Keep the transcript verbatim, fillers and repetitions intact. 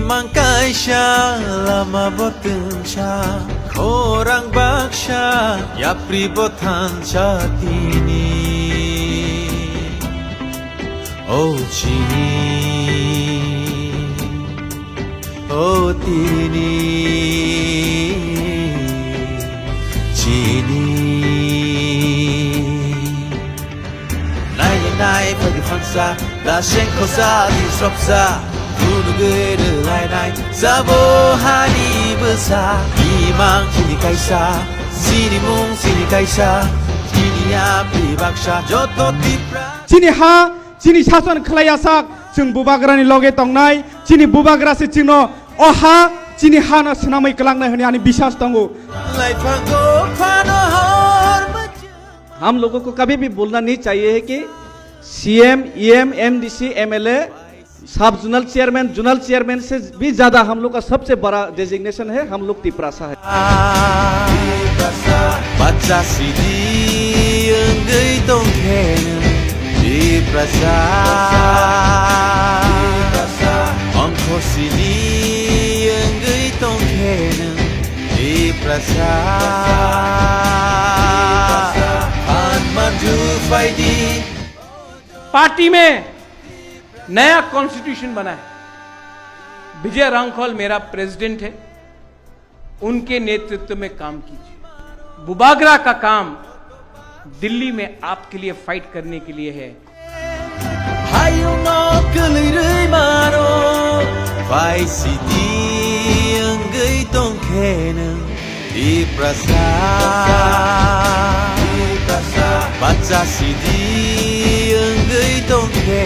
Mang kaisa lama bo twngsa, khorang baksa, yapri bo thansa tini. O chini, o tini, chini. Nai nai phai di phansa, da seng khosa di sopsa, phunugwi rwlai nai, sabo hani bwsa, imang chini kaisa, chini mung chini kaisa, chini yapri baksa, joto Tipra. Chini ha, chini sason khlai asak, chwng bubagrani loge tongnai, chini bubagra se chwngno o ha, chini hano swnamwi kwlangnai hwnwi ani biswas tongo. Laiphango phano hor bwchwng. हम लोगों को कभी भी भूलना नहीं चाहिए है कि सीएम, ईएम, एमडीसी, एमएलए, सब जोनल चेयरमैन, जोनल चेयरमैन से भी ज्यादा हम लोग का सबसे बड़ा डेजिग्नेशन है, हम लोग तिपरासा है। Bacha sidi wngwi tongkhe nwng Tiprasa. Ongkho sidi wngwi tongkhe nwng Tiprasa. Phan manju phaidi. Party में नया कॉन्स्टिट्यूशन बना है। विजय रांखल मेरा प्रेसिडेंट है, उनके नेतृत्व में काम कीजिए। बुबागरा का काम दिल्ली में आपके लिए फाइट करने के लिए है। Hayungno kwlwi rwi mano, pai sidi wngwi tongkhe nwng Tiprasa. Bacha sidi wngwi tongkhe